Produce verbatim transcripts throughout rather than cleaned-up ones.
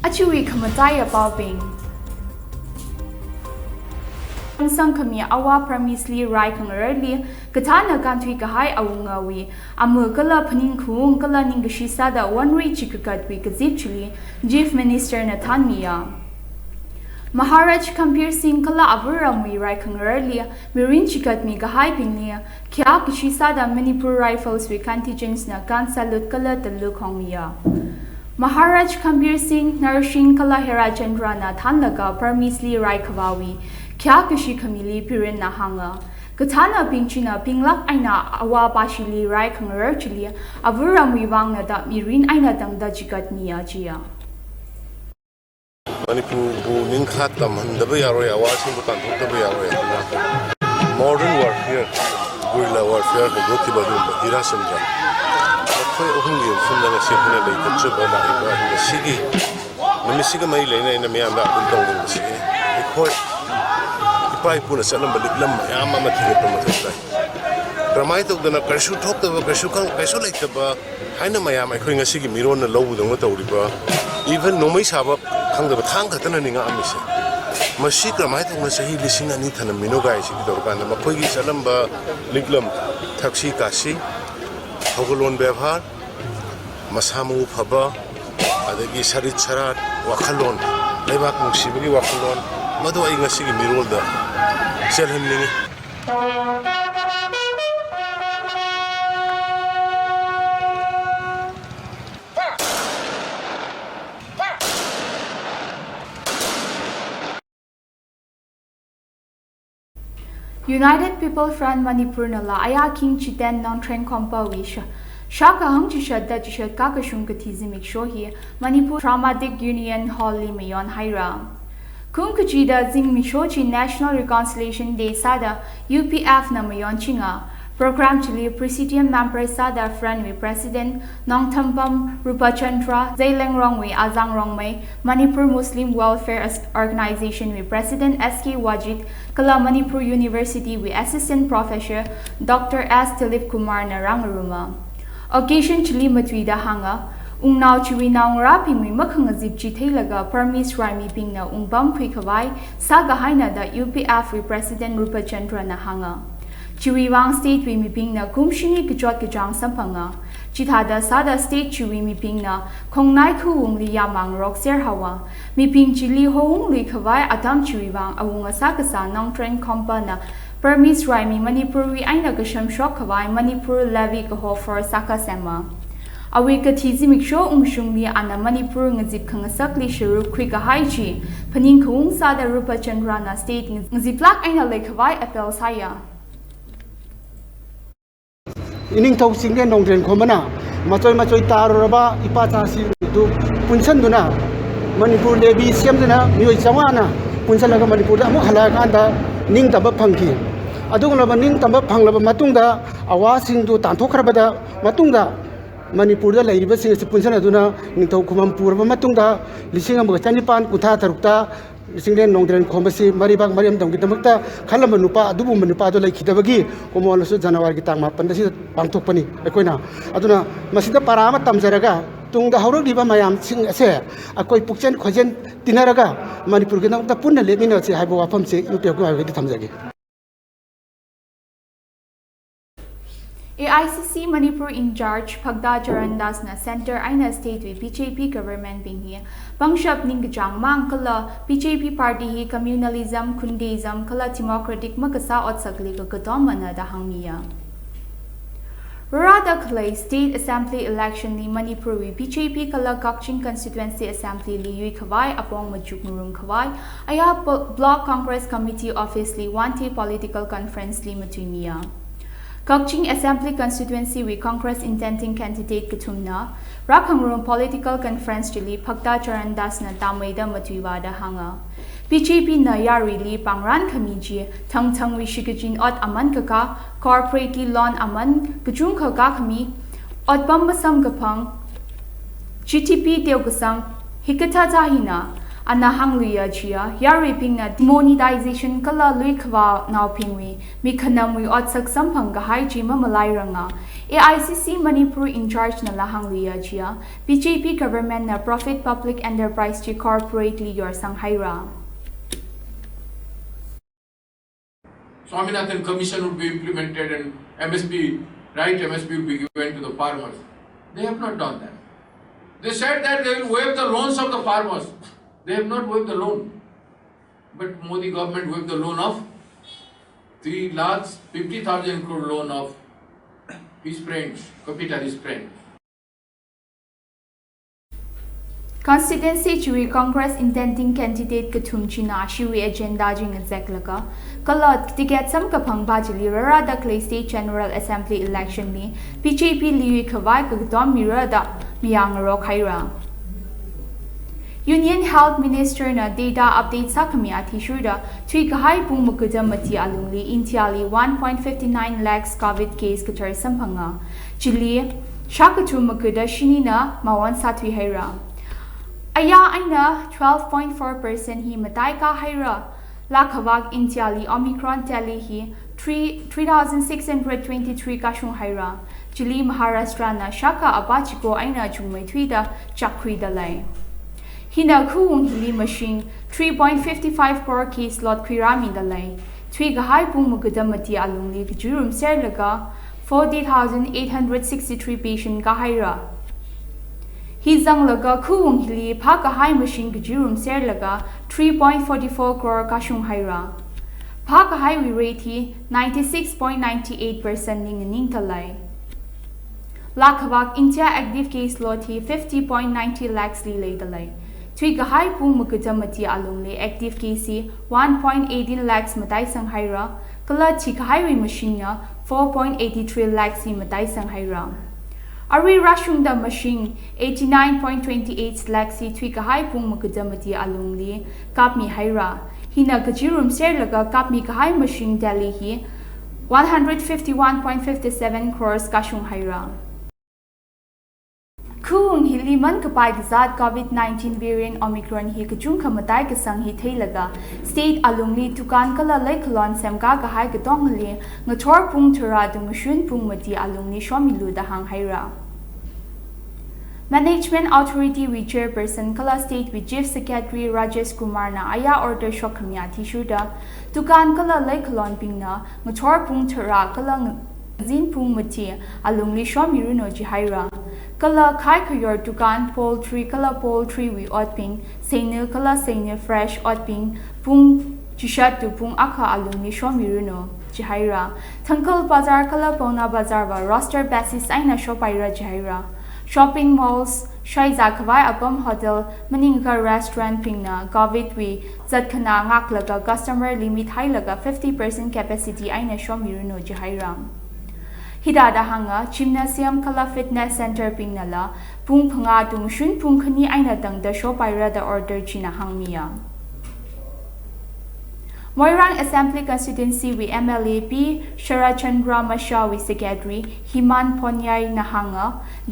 Achiwi khamataya paoping. Sangkhami awa permisli rai khangararli, kathana kanthui kahai awungawi, amu kala phaning khung kala ningkashi sada wanrui chikakatwi kazip chili, Chief Minister na thanmiya. Maharaj Gambhir Singh kala avuramwi rai khangararli, mirin chikatmi kahai pingli, kya kashi sada Manipur Rifles wi contingents na kan salute kala talu khongmiya. Maharaj Gambhir Singh, Narsingh kala Hera Chandra na thanlaga permisli rai khavawi, kya kashi khamili pirin na hanga. Kathana pingchina pinglak aina awa pashili rai khangarar chili, avuramwi wangna da mirin aina tangda chikatmiya chiya. ꯃꯅꯤꯄꯨꯔꯕꯨ ꯅꯤꯡꯈꯥ ꯇꯝꯍꯟꯗꯕ ꯌꯥꯔꯣꯏ, ꯑꯋꯥꯁꯤꯡꯕꯨ ꯇꯥꯟꯊꯣꯛꯇꯕ ꯌꯥꯔꯣꯏ ꯍꯥꯏꯅ modern warfare, guerrilla warfare ꯍꯧꯗꯣꯛꯈꯤꯕ ꯑꯗꯨꯒꯨꯝꯕ ꯍꯤꯔꯥ ꯆꯟꯗ꯭ꯔ, ꯃꯈꯣꯏ ꯑꯍꯨꯝꯒꯤ ꯃꯐꯝꯗ ꯉꯁꯤ ꯑꯩꯈꯣꯏꯅ ꯂꯩꯈꯠꯆꯕ ꯂꯥꯛꯏꯕ ꯉꯁꯤꯒꯤ ꯅꯨꯃꯤꯠꯁꯤꯒ ꯃꯔꯤ ꯂꯩꯅꯅ ꯑꯩꯅ ꯃꯤꯌꯥꯝꯗ ꯑꯄꯤꯜ ꯇꯧꯅꯤꯡꯕꯁꯤ, ꯑꯩꯈꯣꯏ ꯏꯄꯥ ꯏꯄꯨꯅ ꯆꯠꯂꯝꯕ ꯂꯤꯛꯂꯝ ꯃꯌꯥꯝ ꯑꯃ ꯊꯤꯒꯠꯄ ꯃꯊꯧ ꯇꯥꯏ꯫ ꯀꯔꯝꯍꯥꯏꯅ ꯇꯧꯗꯅ ꯀꯔꯤꯁꯨ ꯊꯣꯛꯇꯕ, ꯀꯔꯤꯁꯨ ꯈꯪ-, ꯀꯔꯤꯁꯨ ꯂꯩꯇꯕ ꯍꯥꯏꯅ ꯃꯌꯥꯝ ꯑꯩꯈꯣꯏ ꯉꯁꯤꯒꯤ ꯃꯤꯔꯣꯟꯅ ꯂꯧꯕꯗꯧꯅ ꯇꯧꯔꯤꯕ, even ꯅꯣꯡꯃꯩ ꯁꯥꯕ ꯈꯪꯗꯕ ꯊꯥꯡ ꯈꯛꯇꯅꯅꯤ ꯉꯥꯛꯑꯝꯃꯤꯁꯦ꯫ ꯃꯁꯤ ꯀꯔꯝꯍꯥꯏꯅ ꯇꯧꯅ ꯆꯍꯤ ꯂꯤꯁꯤꯡ ꯑꯅꯤ ꯊꯅꯝꯃꯤꯅꯣ ꯒꯥꯏꯁꯤꯒꯤ ꯇꯧꯔꯀꯥꯟꯗ ꯃꯈꯣꯏꯒꯤ ꯆꯠꯂꯝꯕ ꯂꯤꯛꯂꯝ, ꯊꯛꯁꯤ ꯈꯥꯁꯤ, ꯊꯧꯒꯜꯂꯣꯟ ꯕꯦꯕꯥꯔ, ꯃꯁꯥ ꯃꯎ ꯐꯕ, ꯑꯗꯒꯤ ꯁꯔꯤꯠ ꯁꯔꯥꯠ, ꯋꯥꯈꯜꯂꯣꯟ, ꯂꯩꯕꯥꯛ ꯅꯨꯡꯁꯤꯕꯒꯤ ꯋꯥꯈꯜꯂꯣꯟ, ꯃꯗꯨ ꯑꯩ ꯉꯁꯤꯒꯤ ꯃꯤꯔꯣꯜꯗ ꯆꯦꯜꯍꯟꯅꯤꯡꯉꯤ꯫ United People Front Manipur na la aya king chiten nongthreng khompa wi sha. Shaka hang chishat da chishat ka kashung kathi zimik shohi Manipur Dramatic Union Hall li mayon haira. Kum kachida zing mishochi National Reconciliation Day sada U P F na mayon chinga. Program chili Presidium Member sada Front wui President Nongthambam Rupachandra, Zeliangrong wui Azang Rongmei, Manipur Muslim Welfare As- Organization wui President S K Wajid, kala Manipur University wui Assistant Professor Doctor S Dilip Kumar na rāngaruma. Occasion chili matuida hānga, ungnao chiwui naongarābingwui makhangazip chi theilaga Burmese raimibingna ungpamkhui khavai sākahaina da U P F wui President Rupachandra na hānga. Chiwui vang state wui mibingna kumshini kachot kachāng samphanga. Chithāda sāda state chiwui mibingna khongnai khuwungli yāmang rokser haowa. Mibing chili houngluikhavai atam chiwui vang awunga sākasā Nongtren Khompa na Burmese raimi Manipur wui eina kashamshok khavai Manipur levy kaho force sākasema. Awui kathi zimiksho ungshungli ana Manipur ngazip khangasakli sharuk khuikahai chi phaning khaung sāda Rupachandra na state ngaz- ngaziplāk eina leikhavai appeal sāya. ꯏꯅꯤꯡꯊꯧ Chinglen ꯅꯣꯡꯗ꯭ꯔꯦꯟ ꯈꯣꯝꯕꯅ ꯃꯆꯣꯏ ꯃꯆꯣꯏ ꯇꯥꯔꯨꯔꯕ ꯏꯄꯥꯆꯥꯁꯤꯡ ꯑꯗꯨ ꯄꯨꯟꯁꯤꯟꯗꯨꯅ ꯃꯅꯤꯄꯨꯔ ꯂꯦꯕꯤ ꯁꯦꯝꯗꯨꯅ ꯃꯤꯑꯣꯏ ꯆꯥꯝꯃꯉꯥꯅ ꯄꯨꯟꯁꯤꯜꯂꯒ ꯃꯅꯤꯄꯨꯔꯗ ꯑꯃꯨꯛ ꯍꯜꯂꯛꯑꯀꯥꯟꯗ ꯅꯤꯡꯇꯝꯕ ꯐꯪꯈꯤ꯫ ꯑꯗꯨꯒꯨꯝꯂꯕ ꯅꯤꯡꯇꯝꯕ ꯐꯪꯂꯕ ꯃꯇꯨꯡꯗ ꯑꯋꯥꯁꯤꯡꯗꯨ ꯇꯥꯟꯊꯣꯛꯈ꯭ꯔꯕꯗ ꯃꯇꯨꯡꯗ ꯃꯅꯤꯄꯨꯔꯗ ꯂꯩꯔꯤꯕꯁꯤꯡ ꯑꯁꯤ ꯄꯨꯟꯁꯤꯟꯅꯗꯨꯅ ꯅꯤꯡꯊꯧ ꯈꯨꯃꯝ ꯄꯨꯔꯕ ꯃꯇꯨꯡꯗ ꯂꯤꯁꯤꯡ ꯑꯃꯒ ꯆꯅꯤꯄꯥꯟ ꯀꯨꯟꯊ꯭ꯔꯥ ꯇꯔꯨꯛꯇ ꯆꯤꯡꯂꯦꯟ ꯅꯣꯡꯗ꯭ꯔꯦꯟ ꯈꯣꯝꯕꯁꯤ ꯃꯔꯩꯕꯥꯛ ꯃꯔꯦꯝꯗꯝꯒꯤꯗꯃꯛꯇ ꯈꯜꯂꯝꯕ ꯅꯨꯄꯥ ꯑꯗꯨꯒꯨꯝꯕ ꯅꯨꯄꯥꯗꯣ ꯂꯩꯈꯤꯗꯕꯒꯤ ꯀꯨꯃꯣꯟ ꯑꯁꯤ ꯖꯅꯋꯥꯔꯤꯒꯤ ꯇꯥꯡ ꯃꯥꯄꯟꯗ ꯁꯤꯗ ꯄꯥꯡꯊꯣꯛꯄꯅꯤ ꯑꯩꯈꯣꯏꯅ꯫ ꯑꯗꯨꯅ ꯃꯁꯤꯗ ꯄꯔꯥ ꯑꯃ ꯇꯝꯖꯔꯒ ꯇꯨꯡꯗ ꯍꯧꯔꯛꯂꯤꯕ ꯃꯌꯥꯝꯁꯤꯡ ꯑꯁꯦ ꯑꯩꯈꯣꯏ ꯄꯨꯛꯆꯦꯟ ꯈꯣꯏꯖꯦꯟ ꯇꯤꯟꯅꯔꯒ ꯃꯅꯤꯄꯨꯔꯒꯤꯗꯃꯛꯇ ꯄꯨꯟꯅ ꯂꯦꯞꯃꯤꯟꯅꯁꯤ ꯍꯥꯏꯕ ꯋꯥꯐꯝꯁꯤ ꯌꯨ ꯄꯤ ꯑꯦꯐꯀꯤ ꯃꯥꯏꯀꯩꯗꯒꯤ ꯊꯝꯖꯒꯦ꯫ A I C C Manipur in charge Phagda Charan Das na Centre eina State wui B J P government bing hi pangshap ningkachāng mang kala B J P party hi communalism, khundeism kala democratic makasā otsakli kakatom mana da hāngmiya. Rārāda khalei State Assembly election li Manipur wui B J P kala Kakching Constituency Assembly li yuikhavai apong machuk ngarum khavai aya po- Block Congress Committee Office li one day political conference li matuimiya. Kakching Assembly Constituency wui Congress intending candidate kathumna rākhangarum political conference chili Phagda Charan Das na tāmeida matuivāda hānga. BJP na yaruili pangran khami chi thangthangwui shikachin ot aman kaka, corporate li loan aman kachungkha kakhami, otpam masam kaphang, GTP teo kasang, hikathāthā hina, ana hāngluiya chiya, yaruibingna demonetization kala luikhavā naobingwui, mikhanamwui otsak samphang kahai chi mamalairanga. AICC Manipur in charge nala hāngluiya chiya, BJP government na profit public enterprise chi corporate li yorsang haira. Swaminathan Commission would be implemented and MSP, right MSP would be given to the farmers. They have not done that. They said that they will waive the loans of the farmers. They have not waived the loan. But Modi government waived the loan of three lakhs fifty thousand crore loan of his friends, Kapital, his friend. Constituency chiwui Congress intending candidate kathum china ashiwui agenda chi ngazeklaga, kala ticket samkaphang ba chili rarada khalei State General Assembly election li BJP liwui khavai kakatom mira da miyang rok haira. Union Health Minister na data update sākhami athishurda, thuikahai pung magada mati alungli India li one point fifty nine lakhs COVID case kathar samphanga. Chili, shākathum magada shinina mawan sāthui haira. Aya eina twelve point four percent hi matai kahaira. Lakhavak India li Omicron tally hi three, three thousand six hundred twenty-three kashung haira. Chili Maharashtra na shākha apā chiko eina chungmeithuida chakhuida lei. Hina khuwung hili mashing three point fifty five crore case lotkhuirāmida lei. Thuikahai pung magada mati alungli kachirum serlaga forty thousand eight hundred sixty-three patient kahaira. Hi zanglaga khuwung hili phākahai mashing kachirum serlaga three point forty four crore kashung haira. Phākahaiwui rate hi ninety six point ninety eight percent li nganingda lei. Lakhavak India active case load hi fifty point ninety lakhs li leida lei. Thuikahai pung magada mati alungli active case hi one point eighteen lakhs mataisang haira, kala thikahaiwui mashingna four point eighty three lakhs hi mataisang haira. ꯑꯔꯨꯏ ꯔꯥꯁꯨꯡꯗ ꯃꯁꯤꯡ eighty nine point twenty eight ꯂꯥꯛꯁꯤ ꯊꯨꯏ ꯀꯍꯥꯏ ꯄꯨꯡ ꯃꯀꯨꯗ ꯃꯇꯤ ꯑꯂꯨꯡꯂꯤ ꯀꯥꯞꯃꯤ ꯍꯥꯏꯔ꯫ ꯍꯤꯅ ꯀꯖꯤꯔꯨꯝ ꯁꯦꯔꯂꯒ ꯀꯥꯞꯃꯤ ꯀꯍꯥꯏ ꯃꯁꯤꯡ ꯗꯦꯜꯂꯤ ꯍꯤ one hundred fifty one point fifty seven crores ꯀꯥꯁꯨꯡ ꯍꯥꯏꯔ꯫ ꯈꯨꯡ ꯍꯤꯂꯤ ꯃꯟ ꯀꯄꯥꯏ ꯒꯖꯥꯠ COVID nineteen variant Omicron ꯍꯤ ꯀꯆꯨꯡ ꯈꯃꯇꯥꯏ ꯀꯁꯪ ꯍꯤ ꯊꯩꯂꯒ state ꯑꯂꯨꯡꯂꯤ ꯇꯨꯀꯥꯟ ꯀꯂ ꯂꯩꯈꯂꯣꯟ ꯁꯦꯝꯀꯥ ꯀꯍꯥꯏ ꯀꯇꯣꯡꯂꯤ ꯉꯊꯣꯔ ꯄꯨꯡ ꯊꯨꯔꯥ ꯇꯨꯡꯁꯨꯟ ꯄꯨꯡ ꯃꯇꯤ ꯑꯂꯨꯡꯂꯤ ꯁꯣꯃꯤꯂꯨꯗ ꯍꯥꯡ ꯍꯥꯏꯔ꯫ Management Authority ꯋꯤ chairperson ꯀꯂ state we chief secretary Rajesh ꯀꯨꯃꯥꯔꯅ ꯑꯌꯥ order ꯁꯣꯛꯈꯃꯤꯌꯥ ꯊꯤꯁꯨꯗ ꯇꯨꯀꯥꯟ ꯀꯂ ꯂꯩꯈꯂꯣꯟ ꯄꯤꯡꯅ ꯉꯊꯣꯔ ꯄꯨꯡ ꯊꯨꯔꯥ ꯀꯂ ꯖꯤꯟ ꯄꯨꯡ ꯃꯊꯤ ꯑꯂꯨꯡꯂꯤ ꯁꯣꯃꯤꯔꯨꯅꯣ ꯖꯤꯍꯥꯏꯔ꯫ ꯀꯂ ꯈꯥꯏ ꯈꯌꯣꯔ ꯇꯨꯀꯥꯟ poultry ꯀꯂ poultry ꯋꯤ ꯑꯣꯠꯄꯤꯡ ꯁꯩꯅ ꯀꯂ ꯁꯩꯅ fresh ꯑꯣꯠꯄꯤꯡ ꯄꯨꯡ ꯆꯤꯁꯠ ꯇꯨ ꯄꯨꯡ ꯑꯈ ꯑꯂꯨꯡꯂꯤ ꯁꯣꯃꯤꯔꯨꯅꯣ ꯖꯤꯍꯥꯏꯔ꯫ ꯊꯪꯀꯜ ꯕꯖꯥꯔ ꯀꯂ ꯄꯧꯅꯥ ꯕꯖꯥꯔ ꯋꯥ roster basis ꯑꯩꯅ ꯁꯣꯄꯥꯏꯔ ꯖꯤꯍꯥꯏꯔ꯫ Shopping malls ꯁ꯭ꯋꯥꯏꯖꯥ ꯈꯕꯥꯏ ꯑꯄꯝ hotel ꯃꯅꯤꯡꯒ restaurant ꯄꯤꯡꯅ COVID ꯋꯤ ꯆꯠꯈꯅ ꯉꯥꯛꯂꯒ customer limit ꯍꯥꯏꯂꯒ fifty percent capacity ꯑꯩꯅ ꯁꯣꯃꯤꯔꯨꯅꯣ ꯖꯤꯍꯥꯏꯔ꯫ ꯍꯤꯗꯥꯗ ꯍꯥꯡꯉ gymnasium ꯀꯂ fitness center ꯄꯤꯡꯅꯂ ꯄꯨꯡ ꯐꯉꯥ ꯇꯨꯡꯁꯨꯟ ꯄꯨꯡ ꯈꯅꯤ ꯑꯩꯅ ꯇꯪꯗ ꯁꯣꯄꯥꯏꯔꯗ order ꯆꯤꯅ ꯍꯥꯡꯃꯤꯌ꯫ ꯃꯣꯏꯔꯥꯡ Assembly Constituency ꯋꯤ MLA ꯄꯤ ꯁꯔꯠꯆꯟꯗ꯭ꯔ ꯃꯁꯥ ꯋꯤ secretary ꯍꯤꯃꯥꯟ ꯄꯣꯟꯌꯥꯏꯅ ꯍꯥꯡꯉ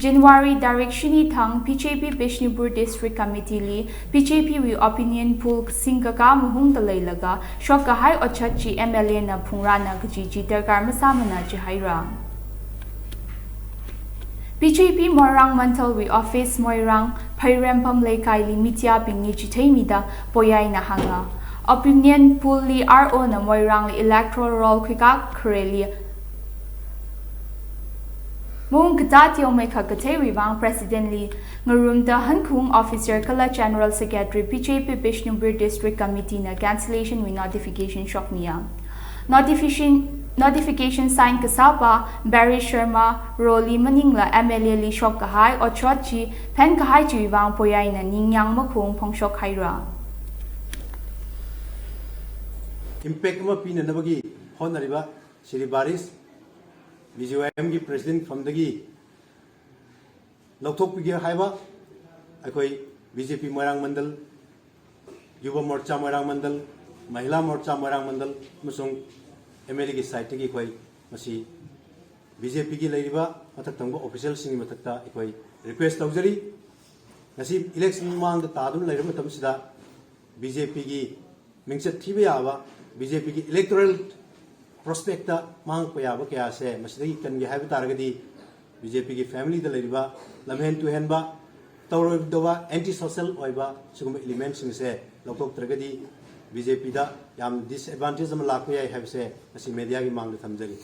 January ꯇꯥꯔꯤꯛ ꯁꯤꯅꯤ ꯊꯥꯡ BJP ꯕꯤꯁꯅꯨꯄꯨꯔ District Committee ꯂꯤ BJP ꯋꯤ opinion poll ꯁꯤꯡꯒꯀꯥ ꯃꯍꯨꯝꯗ ꯂꯩꯂꯒ ꯁꯣꯛꯀ ꯍꯥꯏ ꯑꯣꯆꯠꯆꯤ MLA ꯅ ꯐꯨꯡꯔꯥꯅ ꯀꯆꯤꯆꯤ ꯗꯔꯀꯥꯔ ꯃꯁꯥꯃꯅ ꯖꯤꯍꯥꯏꯔ꯫ BJP ꯃꯣꯏꯔꯥꯡ ꯃꯟꯊꯜ ꯋꯤ office ꯃꯣꯏꯔꯥꯡ ꯐꯩꯔꯦꯝꯐꯝ ꯂꯩꯀꯥꯏ ꯂꯤ media ꯄꯤꯡꯅꯤ ꯆꯤꯊꯩꯃꯤꯗ ꯄꯣꯌꯥꯏꯅ ꯍꯥꯡꯉ꯫ Opinion poll ꯂꯤ RO ꯅ ꯃꯣꯏꯔꯥꯡ ꯂꯤ electoral roll ꯈꯨꯏꯀꯥꯛ ꯈꯔꯦꯂꯤ ꯃꯑꯣꯡ ꯀꯇꯥ ꯇꯤꯌꯣꯃꯩ ꯈꯛ ꯀꯊꯩ ꯋꯤꯕꯥꯡ president ꯂꯤ ꯉꯔꯨꯝꯗ ꯍꯟꯈꯨꯡ officer ꯀꯂ general secretary BJP Bishnupur District Committee ꯅ cancellation ꯋꯤ notification ꯁꯣꯛꯃꯤꯌ꯫ Notification, notification sign ꯀꯁꯥꯄ ꯕꯦꯔꯤ ꯁꯔꯃ ꯔꯣꯂꯤ ꯃꯅꯤꯡꯂ MLA ꯂꯤ ꯁꯣꯛ ꯀꯍꯥꯏ ꯑꯣꯆꯣꯠꯆꯤ ꯐꯦꯟ ꯀꯍꯥꯏ ꯆꯤꯋꯤꯕꯥꯡ ꯄꯣꯌꯥꯏꯅ ꯅꯤꯡꯌꯥꯡ ꯃꯈꯣꯡ ꯐꯣꯡꯁꯣꯛ ꯍꯥꯏꯔ꯫ Impact ꯑꯃ ꯄꯤꯅꯅꯕꯒꯤ ꯍꯣꯠꯅꯔꯤꯕ ꯁ꯭ꯔꯤ ꯕꯥꯔꯤꯁ BJYM ꯒꯤ president ꯐꯝꯗꯒꯤ ꯂꯧꯊꯣꯛꯄꯤꯒꯦ ꯍꯥꯏꯕ ꯑꯩꯈꯣꯏ ꯕꯤ ꯖꯦ ꯄꯤ ꯃꯣꯏꯔꯥꯡ ꯃꯟꯗꯜ, ꯌꯨꯕ ꯃꯣꯔꯆꯥ ꯃꯣꯏꯔꯥꯡ ꯃꯟꯗꯜ, ꯃꯍꯤꯂꯥ ꯃꯣꯔꯆꯥ ꯃꯣꯏꯔꯥꯡ ꯃꯟꯗꯜ ꯑꯃꯁꯨꯡ ꯑꯦꯝ ꯑꯦꯜ ꯑꯦꯒꯤ ꯁꯥꯏꯠꯇꯒꯤ ꯑꯩꯈꯣꯏ ꯃꯁꯤ ꯕꯤ ꯖꯦ ꯄꯤꯒꯤ ꯂꯩꯔꯤꯕ ꯃꯊꯛ ꯊꯪꯕ ꯑꯣꯐꯤꯁꯤꯌꯦꯜꯁꯤꯡꯒꯤ ꯃꯊꯛꯇ ꯑꯩꯈꯣꯏ ꯔꯤꯀ꯭ꯋꯦꯁ ꯇꯧꯖꯔꯤ꯫ ꯉꯁꯤ ꯏꯂꯦꯛꯁꯟ ꯃꯃꯥꯡꯗ ꯇꯥꯗꯨꯅ ꯂꯩꯔꯕ ꯃꯇꯝꯁꯤꯗ ꯕꯤ ꯖꯦ ꯄꯤꯒꯤ ꯃꯤꯡꯆꯠ ꯊꯤꯕ ꯌꯥꯕ, ꯕꯤ ꯖꯦ ꯄꯤꯒꯤ ꯏꯂꯦꯛꯇꯣꯔꯦꯜ ꯄ꯭ꯔꯣꯁꯄꯦꯛꯇ ꯃꯥꯡꯉꯛꯄ ꯌꯥꯕ ꯀꯌꯥꯁꯦ ꯃꯁꯤꯗꯒꯤ ꯀꯟꯒꯦ ꯍꯥꯏꯕ ꯇꯥꯔꯒꯗꯤ ꯕꯤ ꯖꯦ ꯄꯤꯒꯤ ꯐꯦꯃꯤꯂꯤꯗ ꯂꯩꯔꯤꯕ ꯂꯝꯍꯦꯟ ꯇꯨꯍꯦꯟꯕ, ꯇꯧꯔꯣꯏꯗꯕ ꯑꯦꯟꯇꯤ ꯁꯣꯁꯦꯜ ꯑꯣꯏꯕ ꯁꯤꯒꯨꯝꯕ ꯏꯂꯤꯃꯦꯟꯁꯤꯡꯁꯦ ꯂꯧꯊꯣꯛꯇ꯭ꯔꯒꯗꯤ ꯕꯤ ꯖꯦ ꯄꯤꯗ ꯌꯥꯝ ꯗꯤꯁꯑꯦꯗꯚꯥꯟꯇꯦꯖ ꯑꯃ ꯂꯥꯛꯄ ꯌꯥꯏ ꯍꯥꯏꯕꯁꯦ ꯉꯁꯤ ꯃꯦꯗꯤꯌꯥꯒꯤ ꯃꯥꯡꯗ ꯊꯝꯖꯔꯤ꯫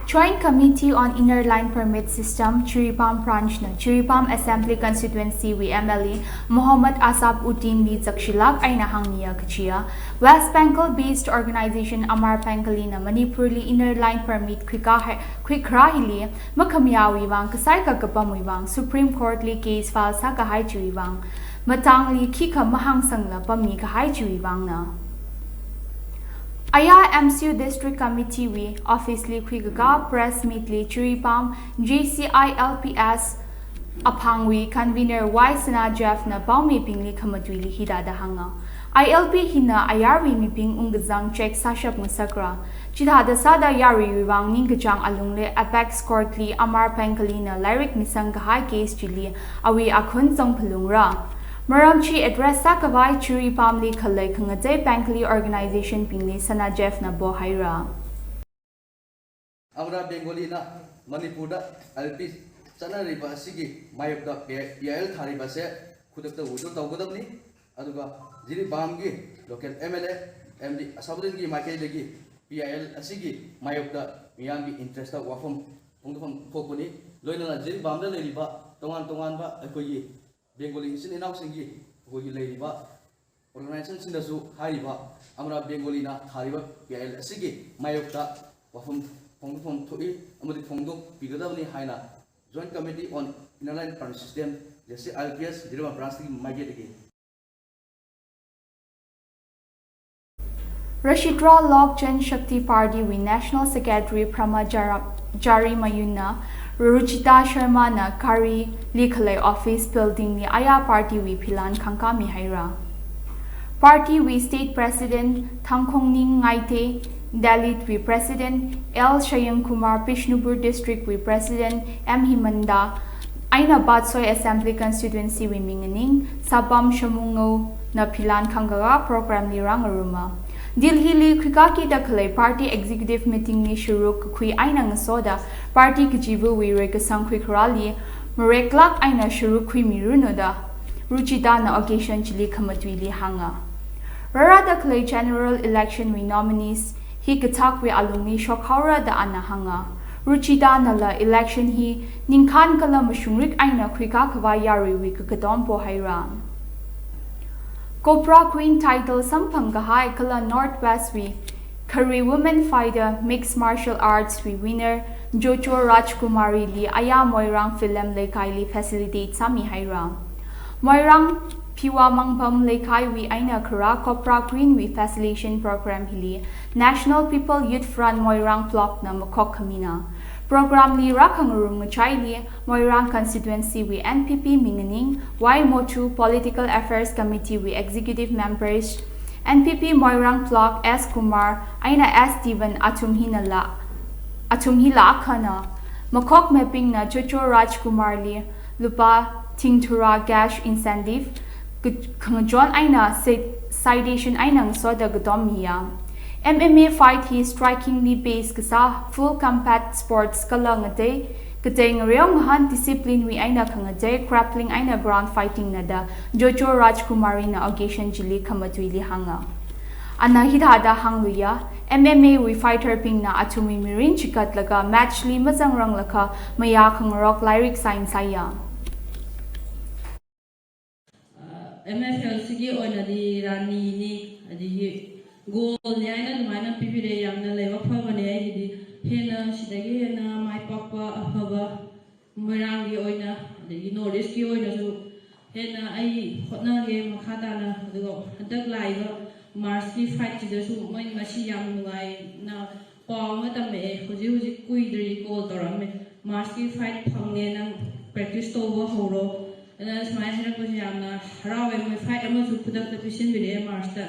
Joint Committee on Inner Line Permit System, ꯆꯤꯔꯤꯄꯥꯝ branch ꯅ ꯆꯤꯔꯤꯄꯥꯝ Assembly Constituency ꯒꯤ ꯑꯦꯝ ꯑꯦꯜ ꯑꯦ ꯃꯣꯍꯝꯃꯗ ꯑꯁꯥꯕ ꯎꯗꯗꯤꯟ ꯂꯤ ꯆꯛꯁꯤꯂꯥꯛ ꯑꯩꯅ ꯍꯪꯅꯤꯌ ꯀꯆꯤꯌ꯫ West Bengal based organization ꯑꯃꯥꯔ ꯄꯦꯡꯒꯂꯤꯅ ꯃꯅꯤꯄꯨꯔꯂꯤ inner line permit ꯈꯨꯏꯀꯥ ꯍꯥꯏ-, ꯈꯨꯏꯈ꯭ꯔꯥ ꯍꯤꯂꯤ ꯃꯈꯝ ꯌꯥꯎꯏ ꯋꯥꯡ ꯀꯁꯥꯏ ꯀꯛꯀ ꯄꯝꯃꯨꯏ ꯋꯥꯡ Supreme Court ꯂꯤ case file ꯁꯥ ꯀꯍꯥꯏ ꯆꯨꯏ ꯋꯥꯡ ꯃꯇꯥꯡꯂꯤ ꯈꯤꯈ ꯃꯍꯥꯡ ꯁꯪꯂ ꯄꯝꯃꯤ ꯀꯍꯥꯏ ꯆꯨꯏ ꯋꯥꯡꯅ꯫ ꯑꯌꯥ M C U District Committee ꯋꯤ office ꯂꯤ ꯈꯨꯏꯒꯒ press meet ꯂꯤ ꯆꯤꯔꯤꯄꯥꯝ G C I L P S ꯑꯐꯥꯡꯋꯤ convener ꯋꯥꯏ ꯁꯅꯥ ꯖꯦꯐꯅ ꯄꯥꯎꯃꯤꯄꯤꯡꯂꯤ ꯈꯃꯇꯨꯏꯂꯤ ꯍꯤꯗꯥꯗ ꯍꯪꯉ꯫ ꯑꯥꯏ ꯑꯦꯜ ꯄꯤ ꯍꯤꯅ ꯑꯌꯥꯔꯋꯤ ꯃꯤꯄꯤꯡ ꯎꯡꯒꯖꯥꯡ check ꯁꯥꯁꯞ ꯉꯁꯛꯔ꯫ ꯆꯤꯊꯥꯗ ꯁꯥꯗ ꯌꯥꯔꯨꯏꯋꯤ ꯋꯥꯡ ꯅꯤꯡꯒꯆꯥꯡ ꯑꯂꯨꯡꯂꯦ apex court ꯂꯤ ꯑꯃꯥꯔ ꯄꯦꯡꯒꯂꯤꯅ ꯂꯥꯏꯔꯤꯛ ꯃꯤꯁꯪ ꯀꯍꯥꯏ case ꯆꯤꯂꯤ ꯑꯋꯤ ꯑꯈꯨꯟ ꯆꯪꯐꯂꯨꯡꯔ꯫ ꯃꯔꯝ ꯆꯤ address ꯁꯥ ꯀꯕꯥꯏ ꯆꯤꯔꯤꯄꯥꯝꯂꯤ ꯈꯜꯂꯩ ꯈꯪꯉꯖꯩ ꯄꯦꯡꯒꯂꯤ organization ꯄꯤꯡꯂꯤ ꯁꯅꯥ ꯖꯦꯐꯅ ꯕꯣ ꯍꯥꯏꯔ꯫ ꯑꯃꯔꯥ ꯕꯦꯡꯒꯣꯂꯤꯅ ꯃꯅꯤꯄꯨꯔꯗ ꯑꯦꯜ ꯄꯤ ꯆꯠꯅꯔꯤꯕ ꯑꯁꯤꯒꯤ ꯃꯥꯌꯣꯛꯇ ꯄꯤ ꯑꯥꯏ ꯑꯦꯜ ꯊꯥꯔꯤꯕ ꯑꯁꯦ ꯈꯨꯗꯛꯇ withdraw ꯇꯧꯒꯗꯕꯅꯤ꯫ ꯑꯗꯨꯒ ꯖꯤꯔꯤꯕꯥꯝꯒꯤ local M L A M D ꯑꯁꯥꯕꯨꯗꯤꯟꯒꯤ ꯃꯥꯏꯀꯩꯗꯒꯤ ꯄꯤ ꯑꯥꯏ ꯑꯦꯜ ꯑꯁꯤꯒꯤ ꯃꯥꯌꯣꯛꯇ ꯃꯤꯌꯥꯝꯒꯤ interest ꯋꯥꯐꯝ ꯐꯣꯡꯗꯣꯛꯐꯝ ꯊꯣꯛꯄꯅꯤ꯫ ꯂꯣꯏꯅꯅ ꯖꯤꯔꯤꯕꯥꯝꯗ ꯂꯩꯔꯤꯕ ꯇꯣꯉꯥꯟ ꯇꯣꯉꯥꯟꯕ ꯑꯩꯈꯣꯏꯒꯤ ꯕꯦꯡꯒꯣꯂꯤ ꯏꯆꯤꯟ ꯏꯅꯥꯎꯁꯤꯡꯒꯤ ꯑꯩꯈꯣꯏꯒꯤ ꯂꯩꯔꯤꯕ organizationꯁꯤꯡꯗꯁꯨ ꯍꯥꯏꯔꯤꯕ ꯑꯃꯔꯥ ꯕꯦꯡꯒꯣꯂꯤꯅ ꯊꯥꯔꯤꯕ ꯄꯤ ꯑꯥꯏ ꯑꯦꯜ ꯑꯁꯤꯒꯤ ꯃꯥꯌꯣꯛꯇ ꯋꯥꯐꯝ ꯐꯣꯡꯗꯣꯛꯐꯝ ꯊꯣꯛꯏ ꯑꯃꯗꯤ ꯐꯣꯡꯗꯣꯛꯄꯤꯒꯗꯕꯅꯤ ꯍꯥꯏꯅ Joint Committee on Inner Line Permit System, J C I L P S, Jiribam branchꯀꯤ ꯃꯥꯏꯀꯩꯗꯒꯤ꯫ Rashitra Lok Jan Shakti Party we national secretary ꯄ꯭ꯔꯃ ꯖꯔꯥꯝ zari ꯃꯌꯨꯟꯅ ꯔꯨꯆꯤꯇꯥ ꯁꯔꯃꯅ ꯀꯥꯔꯤ ꯂꯤꯈꯂꯩ office building ꯂꯤ ꯑꯌꯥ party ꯋꯤ ꯐꯤꯂꯥꯟ ꯈꯪꯀꯥꯃꯤ ꯍꯥꯏꯔ꯫ Party ꯋꯤ state president ꯊꯥꯡꯈꯣꯡꯅꯤꯡ ꯉꯥꯏꯇꯦ, ꯗꯦꯂꯤꯠ ꯋꯤ president ꯑꯦꯜ ꯁꯌꯪ ꯀꯨꯃꯥꯔ, ꯕꯤꯁꯅꯨꯄꯨꯔ district ꯋꯤ president ꯑꯦꯝ ꯍꯤꯃꯟꯗ, ꯑꯩꯅ ꯕꯥꯠꯁꯣꯏ assembly constituency ꯋꯤ ꯃꯤꯡꯉꯅꯤꯡ ꯁꯥꯄꯝ ꯁꯃꯨꯡꯉꯧꯅ ꯐꯤꯂꯥꯟ ꯈꯪꯒꯒ program ꯂꯤ ꯔꯥꯡ ꯑꯔꯨꯃ꯫ ꯗꯤꯜꯍꯤ ꯂꯤ ꯈꯨꯏꯀꯥꯀꯤꯗ ꯈꯂꯩ party executive meeting ꯂꯤ ꯁꯨꯔꯨꯛ ꯀꯈꯨꯏ ꯑꯩꯅ ꯉꯁꯣꯗ party ꯀꯖꯤꯕꯨ ꯋꯤ ꯔꯣꯏ ꯀꯁꯪ ꯈꯨꯏ ꯈꯔꯥ ꯂꯤ ꯃꯔꯦꯛ ꯂꯥꯛ ꯑꯩꯅ ꯁꯨꯔꯨꯛ ꯈꯨꯏ ꯃꯤꯔꯨꯅꯨꯗ ꯔꯨꯆꯤꯇꯥꯅ occasion ꯆꯤꯂꯤ ꯈꯃꯠ ꯋꯤꯂꯤ ꯍꯥꯡꯉ꯫ ꯔꯥꯔꯥꯗ ꯈꯂꯩ general election ꯋꯤ nominees ꯍꯤ ꯀꯊꯥꯛ ꯋꯤ ꯑꯂꯨꯡꯅꯤ ꯁꯣꯛꯍꯥꯎꯔꯗ ꯑꯅ ꯍꯥꯡꯉ꯫ ꯔꯨꯆꯤꯇꯥꯅ ꯂ election ꯍꯤ ꯅꯤꯡꯈꯥꯟ ꯀꯂ ꯃꯁꯨꯡꯔꯤꯛ ꯑꯩꯅ ꯈꯨꯏꯀꯥ ꯈꯕꯥ ꯌꯥꯔꯨꯏ ꯋꯤ ꯀꯀꯗꯣꯝ ꯄꯣ ꯍꯩꯔꯥ꯫ Cobra Queen title ꯁꯝꯐꯪ ꯀꯍꯥꯏ ꯀꯂ North West ꯋꯤ ꯈꯔꯤ women fighter mixed martial arts we winner ꯖꯣꯆꯣ ꯔꯥꯖꯀꯨꯃꯥꯔꯤ ꯂꯤ ꯑꯌꯥ ꯃꯣꯏꯔꯥꯡ ꯐꯤꯂꯝ ꯂꯩꯀꯥꯏ ꯂꯤ facilitate ꯁꯥꯃꯤ ꯍꯥꯏꯔꯥ꯫ ꯃꯣꯏꯔꯥꯡ ꯐꯤꯋꯥ ꯃꯪꯐꯝ ꯂꯩꯀꯥꯏ ꯋꯤ ꯑꯩꯅ ꯈꯔ Cobra Queen we facilitation program ꯍꯤꯂꯤ National People Youth Front Moirang block ꯅ ꯃꯈꯣꯛ ꯈꯃꯤꯅ꯫ Program ꯂꯤ ꯔꯥꯈꯪ ꯔꯨꯝ ꯃꯆꯥꯏ ꯂꯤ ꯃꯣꯏꯔꯥꯡ constituency ꯋꯤ N P P ꯃꯤꯡꯉꯅꯤꯡ ꯋꯥꯏ ꯃꯣꯊꯨ, political affairs committee ꯋꯤ executive members N P P Moirang block S Kumar, ꯑꯩꯅ S ꯗꯤꯕꯟ ꯑꯊꯨꯝ ꯍꯤꯅ ꯂꯥ ꯑꯊꯨꯝ ꯍꯤ ꯂꯥꯛꯈꯅ꯫ ꯃꯈꯣꯛ ꯃꯦꯄꯤꯡꯅ ꯆꯣꯆꯣ ꯔꯥꯖꯀꯨꯃꯥꯔ ꯂꯤ ꯂꯨꯄꯥ ꯊꯤꯡꯊꯨꯔꯥ cash incentive ꯈꯪꯖꯣꯟ ꯑꯩꯅ citation ꯑꯩꯅ ꯁꯣꯗ ꯒꯗꯣꯝ ꯃꯤꯌꯥ꯫ M M A fight he striking ꯂꯤ base ꯀꯁꯥ full combat sports ꯀꯂ ꯉꯇꯩ ꯀꯇꯩ ꯉꯔꯦꯎ ꯉꯍꯥꯟ discipline ꯋꯤ ꯑꯩꯅ ꯈꯪꯉꯖꯩ grappling ꯑꯩꯅ ground fighting ꯅꯗ ꯖꯣꯆꯣ ꯔꯥꯖꯀꯨꯃꯥꯔꯤꯅ occasion ꯆꯤꯂꯤ ꯈꯃꯠ ꯋꯤꯂꯤ ꯍꯥꯡꯉ꯫ ꯑꯅ ꯍꯤꯗꯥꯗ ꯍꯥꯡꯂꯨꯌꯥ M M A we fighter ꯄꯤꯡꯅ ꯑꯊꯨꯝ ꯋꯤ ꯃꯤꯔꯤꯟ ꯆꯤꯀꯠꯂꯒ match ꯂꯤ ꯃꯖꯪ ꯔꯪꯂꯈ ꯃꯌꯥ ꯈꯪꯔꯣꯛ ꯂꯥꯏꯔꯤꯛ ꯁꯥꯏꯟ ꯁꯥꯏꯌꯥ꯫ ꯑꯦꯝ ꯑꯦꯐ ꯑꯦꯜ ꯁꯤꯒꯤ ꯑꯣꯏꯅꯗꯤ ꯔꯥꯅꯤꯅꯤ, ꯑꯗꯒꯤ ꯒꯣꯜꯅꯤ ꯍꯥꯏꯅ ꯑꯗꯨꯃꯥꯏꯅ ꯄꯤꯕꯤꯔꯛꯑꯦ꯫ ꯌꯥꯝꯅ ꯂꯥꯏꯕꯛ ꯐꯕꯅꯦ꯫ ꯑꯩꯒꯤꯗꯤ ꯍꯦꯟꯅ ꯁꯤꯗꯒꯤ ꯍꯦꯟꯅ ꯃꯥꯏ ꯄꯥꯛꯄ ꯑꯐꯕ ꯃꯣꯏꯔꯥꯡꯒꯤ ꯑꯣꯏꯅ, ꯑꯗꯒꯤ ꯅꯣꯔꯠ ꯏꯁꯀꯤ ꯑꯣꯏꯅꯁꯨ ꯍꯦꯟꯅ ꯑꯩ ꯍꯣꯠꯅꯒꯦ ꯃꯈꯥ ꯇꯥꯅ꯫ ꯑꯗꯨꯒ ꯍꯟꯗꯛ ꯂꯥꯛꯏꯕ ꯃꯥꯔꯁꯀꯤ ꯐꯥꯏꯠꯁꯤꯗꯁꯨ ꯃꯣꯏ ꯉꯁꯤ ꯌꯥꯝ ꯅꯨꯡꯉꯥꯏꯅ ꯄꯥꯎ ꯑꯃ ꯇꯝꯃꯛꯑꯦ, ꯍꯧꯖꯤꯛ ꯍꯧꯖꯤꯛ ꯀꯨꯏꯗ꯭ꯔꯤ ꯀꯣꯜ ꯇꯧꯔꯛꯑꯝꯃꯦ, ꯃꯥꯔꯁꯀꯤ ꯐ꯭ꯂꯥꯏꯠ ꯐꯪꯉꯦ, ꯅꯪ ꯄ꯭ꯔꯦꯛꯇꯤꯁ ꯇꯧꯕ ꯍꯧꯔꯣ꯫ ꯑꯗꯨꯅ ꯁꯨꯃꯥꯏꯅ ꯍꯥꯏꯔꯛꯄꯁꯦ ꯌꯥꯝꯅ ꯍꯔꯥꯎꯋꯦ꯫ ꯃꯣꯏ ꯐ꯭ꯂꯥꯏꯠ ꯑꯃꯁꯨ ꯈꯨꯗꯛꯇ ꯄꯤꯁꯤꯟꯕꯤꯔꯛꯑꯦ ꯃꯥꯔꯁꯇ꯫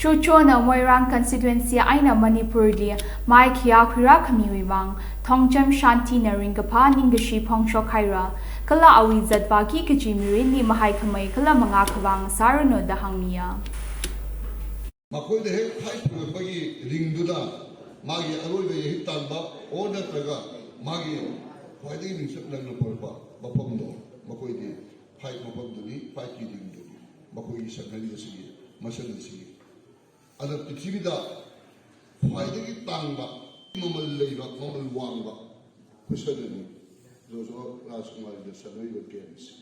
ꯆꯣꯆꯣꯅ ꯃꯣꯏꯔꯥꯡ constituency ꯑꯩꯅ ꯃꯅꯤꯄꯨꯔꯒꯤ ꯃꯥꯏ ꯈꯤꯌꯥ ꯈꯨꯏꯔꯥ ꯈꯃꯤꯋꯤ ꯋꯥꯡ ꯊꯣꯡꯆꯝ ꯁꯥꯟꯇꯤꯅ ꯔꯤꯡꯒꯐꯥ ꯅꯤꯡꯒꯁꯤ ꯐꯣꯡꯁꯣꯛ ꯍꯥꯏꯔ ꯀꯂꯥ ꯑꯋꯤ ꯖꯠꯄꯥꯒꯤ ꯀꯆꯤ ꯃꯤꯔꯤꯟꯅꯤ ꯃꯍꯥꯏ ꯈꯃꯩ ꯀꯂꯥ ꯃꯉꯥ ꯈꯕꯥꯡ ꯁꯥꯔꯨꯅꯣꯗ ꯍꯪꯃꯤꯌꯥ꯫ ꯃꯈꯣꯏꯗ ꯍꯦꯛ ꯐ꯭ꯂꯥꯏꯠ ꯐꯪꯂꯛꯄꯒꯤ ꯔꯤꯡꯗꯨꯗ ꯃꯥꯒꯤ ꯑꯔꯣꯏꯕ ꯌꯩꯍꯤꯠ ꯇꯥꯟꯕ ꯑꯣꯔ ꯅꯠꯇ꯭ꯔꯒ ꯃꯥꯒꯤ ꯈ꯭ꯋꯥꯏꯗꯒꯤ ꯃꯤꯡꯆꯠ ꯅꯪꯅ ꯄꯨꯔꯛꯄ ꯃꯐꯝꯗꯣ ꯃꯈꯣꯏꯗꯤ ꯐ꯭ꯂꯥꯏꯠ ꯃꯐꯝꯗꯨꯅꯤ, ꯐ꯭ꯂꯥꯏꯠꯀꯤ ꯔꯤꯡꯗꯨꯅꯤ ꯃꯈꯣꯏꯒꯤ ꯁꯛꯅꯔꯤꯕꯁꯤꯒꯤ ꯃꯁꯛ ꯑꯁꯤꯒꯤ꯫ ꯑꯗ ꯄ꯭ꯔꯤꯊꯤꯕꯤꯗ ꯈ꯭ꯋꯥꯏꯗꯒꯤ ꯇꯥꯡꯕ, ꯃꯃꯜ ꯂꯩꯕ, ꯃꯃꯜ ꯋꯥꯡꯕ ꯈꯨꯠꯁꯥꯟꯅꯅꯤ ꯖꯣꯖꯣ ꯔꯥꯖꯀꯨꯃꯥꯔꯒꯤ ꯁꯥꯟꯅꯔꯤꯕ ꯒꯦꯝꯁ꯫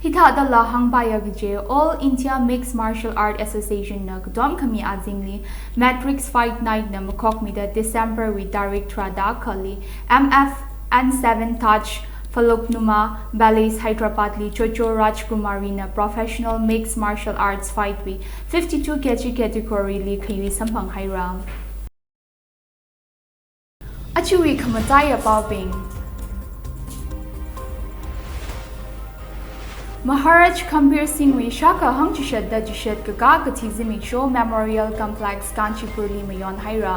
ꯍꯤꯊꯥꯗ ꯂꯥ ꯍꯥꯡꯕꯥꯌꯥꯒꯤꯖꯦ All India Mixed Martial Art Association ꯅ ꯀꯗꯣꯝ ꯈꯃꯤ ꯑꯥꯖꯤꯡꯂꯤ Matrix Fight Night ꯅ ꯃꯈꯣꯛ ꯃꯤꯗ December ꯋꯤ ꯇꯥꯔꯤꯛ ꯇꯔꯥꯗ ꯈꯜꯂꯤ꯫ M F N seven Taj Faluknuma Ballets Hyderabad ꯂꯤ ꯆꯣꯆꯣ ꯔꯥꯖꯀꯨꯃꯥꯔꯤꯅ professional mixed martial arts fight we fifty two K G category ꯂꯤ ꯈꯌꯨꯏ ꯁꯝꯐꯪ ꯍꯥꯏꯔ꯫ ꯑꯆꯨꯏ ꯈꯃꯇꯥꯏ ꯑꯄꯥꯎꯕꯤꯡ꯫ ꯃꯍꯥꯔꯥꯖ ꯈꯝꯕꯤꯔ ꯁꯤꯡꯍ ꯋꯤ ꯁꯥꯈꯥ ꯍꯪ ꯆꯤꯁꯠꯗ ꯆꯤꯁꯠ ꯀꯀꯥ ꯀꯊꯤ ꯖꯤꯃꯤꯛ ꯁꯣ Memorial Complex ꯀꯥꯟꯆꯤꯄꯨꯔ ꯂꯤ ꯃꯌꯣꯟ ꯍꯥꯏꯔ꯫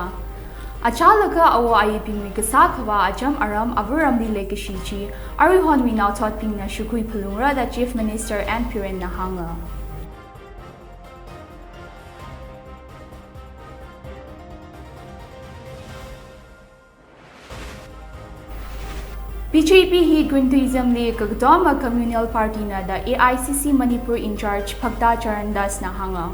ꯑꯆꯥꯂꯒ ꯑꯋꯣ ꯑꯌꯦ ꯄꯤꯡꯃꯤ ꯀꯁꯥ ꯈꯋꯥ ꯑꯆꯝ ꯑꯔꯝ ꯑꯕꯨꯔꯝ ꯂꯤ ꯂꯩꯀꯁꯤ ꯆꯤ ꯑꯔꯨꯏ ꯍꯣꯟ ꯃꯤ ꯅꯥꯎꯊꯣꯠ ꯄꯤꯡꯅ ꯁꯨꯈꯨꯏ ꯐꯂꯨꯡꯔꯗ Chief Minister N Biren ꯅ ꯍꯥꯡꯉ꯫ B J P ꯍꯤ ꯒꯨꯟꯗꯨꯏꯖꯝ ꯂꯤ ꯀꯒꯗꯣꯝ communal party ꯅ ꯗ A I C C Manipur in charge ꯐꯛꯇꯥ Charan Das ꯅ ꯍꯥꯡꯉ꯫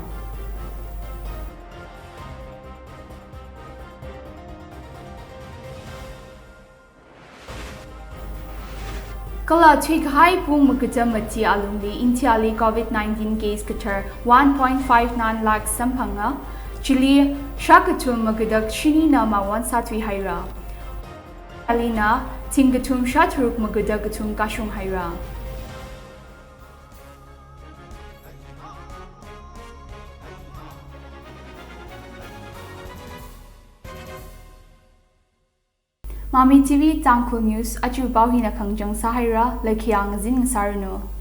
ꯀꯂꯥ ꯊꯨꯏꯈꯥꯏ ꯄꯨꯡ ꯃꯀꯨꯇ ꯃꯇꯤ ꯑꯂꯨꯝꯂꯤ ꯏꯟꯊꯤꯌꯥꯂꯤ COVID nineteen case ꯀꯊꯔ one point five nine lakh ꯁꯝꯐꯪꯉ, ꯆꯤꯂꯤ ꯁꯥꯀꯊꯨꯝ ꯃꯒꯗꯛ ꯁꯤꯅꯤꯅ ꯃꯥꯋꯣꯟ ꯁꯥꯊꯨꯏ ꯍꯥꯏꯔ꯫ ꯑꯂꯤꯅ ꯊꯤꯡꯒꯊꯨꯝ ꯁꯥꯊꯨꯔꯨꯛ ꯃꯒꯗꯛ ꯀꯊꯨꯝ ꯀꯥꯁꯨꯡ ꯍꯥꯏꯔ꯫ Mami T V Tangkhul News, achu pao hina khangjang sahaira, laikhiang jing sarunu.